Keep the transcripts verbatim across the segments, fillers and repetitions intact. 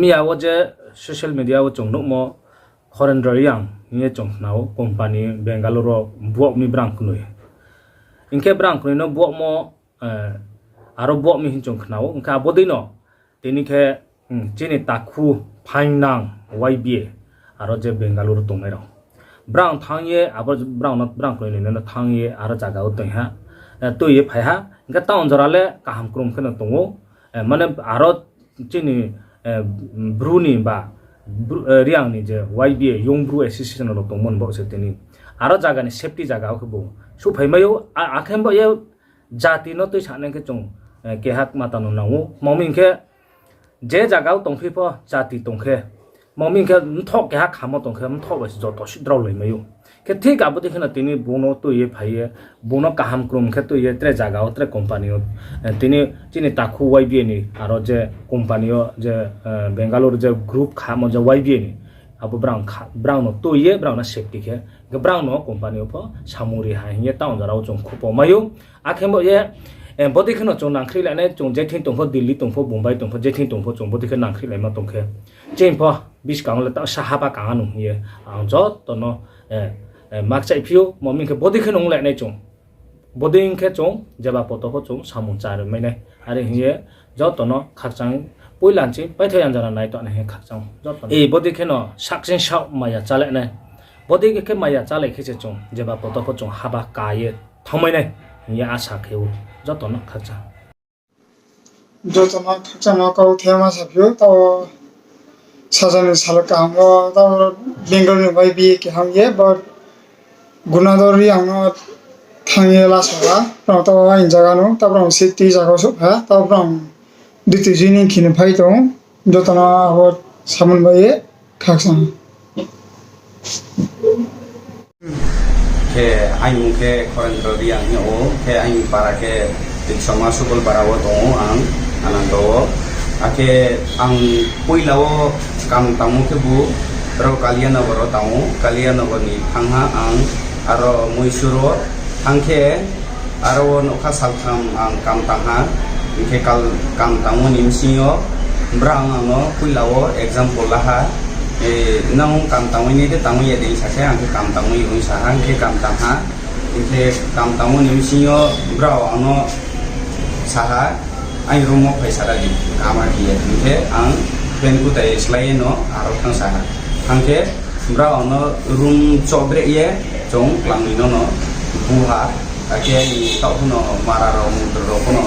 Miya wo je social media wo chung nuhmo Khorendra Reang hing ye chung khna ou, company Bangalore wo buak mi brang knoi. Hing khe brang knoi no buakmo, aro buak mi hing chung khna ou. Hing khe abo dei no tini khe, chini takhu phaingnang Y B A, aro je Bangalore tongnai rao. Brang thanng ye, abo brang no, brang knoi noi no thanng ye aro zaga wo tong ha, tui ye phai ha. Hing khe town jora le kaham krum khe no tong ou. Mane aro chini, Bru ni ba, Reang ni je Y B A, Young Bru Association rao tongmo ni baoh se tini aro zaga ni safety zaga wo khe bo souhphai mai ou, akhe bo ye jati no tuisanai khe chung, keha kma tang no nang ou. Tma hing khe, je zaga wo tongphi pho jati tong khe, tma hing khe mthoh keha khamo tong khe, mthoh bai se joto suh drao lai mai ou. Khe thik abo dei khe no tini bung no tui ye phai ye, bung no kaham krum khe tui ye tre zaga wo, tre company wo, tini chini takhu Y B A ni aro je company yo je, Bangalore je group khamo je Y B A ni, abo brang no tui ye brang no safety khe, khe brang no company yo pho samung ri ha hing ye town jora wo chung khupo mai ou. Akhe bo ye, bodei khe no chung nangkhrihlai nai, chung je thing tong pho, Delhi tong pho, Bombay tong pho, je thing tong pho chung bodei khe nangkhrihlaima tong khe, chini pho buskang le taoh sa haba kang ano hing ye ang joto no, ma kchaihphi ou. Tma hing khe bodei khe no onglai nai chung, bodei khe chung jeba poto pho chung samung chá ri mai nai. Are hing ye joto no khakchang, poila nching paitho yanjana nai tongnai hing ye khakchang. Bodei khe no sakching saoh maya chálai nai. Bodei khe maya chálai khe se chung jeba poto pho chung haba ka ye thanngmai nai hing ye asa khe ou. Joto no khakchang. Joto no khakchangma kau thema saphi ou, taoh sajani salo kaham wo, taoh Bangalore ni Y B A keham ye, but Gunador Reang no thanng ye laso ha, brao taoh aini zaga no, taoh brao safety zaga wo souhphai ha, taoh brao duty joining khe ni phai tong, joto no abo samung bai ye khakchang. Khe aini mung khe Khorendra Reang hing ou, khe aini para khe Tiksoma Sukolpara wo tong ou ang, Anando wo. Akhe ang poila wo kam tangmo khe bo, aro Kalianagar wo tang ou, Kalianagar ni thanng ha ang, aro Mysore wo thanng khe, aro wo nougkha saltham ang kam tang ha, hing khe kam tangmo ni bsing yo, brao ang no poila wo example la ha, nang kam tangmai nai de tangmai ya de sa khe, ang khe kam tangmai ong sa ha, hing khe kam tang ha, hing khe kam tangmo ni bsing yo brao ang no sa ha, aini room wo phai sa ra di, kama khe ye, hing khe ang pant kutai slái ye no aro thanng sa ha, hing khe brao ang no room chobreh ye chung klangnoi no no bu ha, akhe aini taoh pho no mara rao, mudra rao pho no,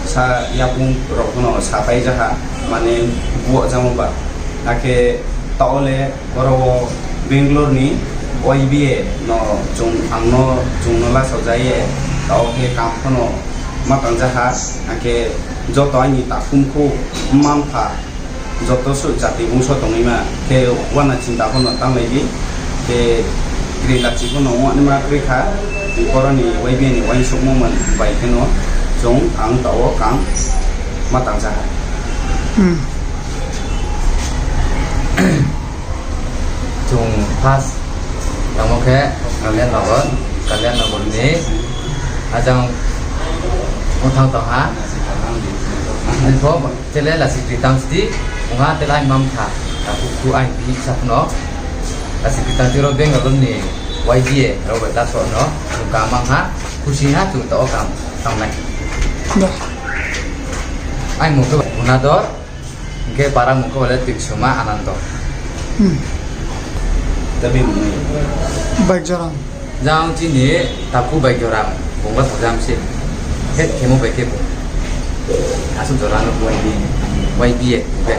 sa yapung rao pho no sapai ja ha, mane buak jamo ba. Akhe taoh le oro wo Bangalore ni Y B A no chung ang no, chung no lasao ja ye, taoh khe kam pho no ma tang ja ha, akhe joto aini takhumkhu mma-mpha joto suh jati bungso tongnaima khe uana chinta pho no tanglai di, khe kri lachi pho no ongnaima kroi kha, boro ni Y B A ni uaingsouhmo man bai khe no chung ang taoh wo kam ma tang ja ha. Chung first tangmo khe Kalyan Nagar, Kalyan Nagar ni ajang ongthang tong ha. Info tele lasi kri tang sti, ongha tele aini mma-mpha, takhu khu aini bihih sa phno lasi kri tang sti ro Bangalore ni Y B A rao bai laso no chung kam mang ha, khusi ha chung taoh wo kam tangnai. Aini mung khe Gunador, hing khe para mung khe le Tiksoma Anando. Baikjoram. Jang chini takhu Baikjoram, bung ba sajam se. Het khemo bai khe bung. Asuk jora no Y B A, Y B A, bung khe.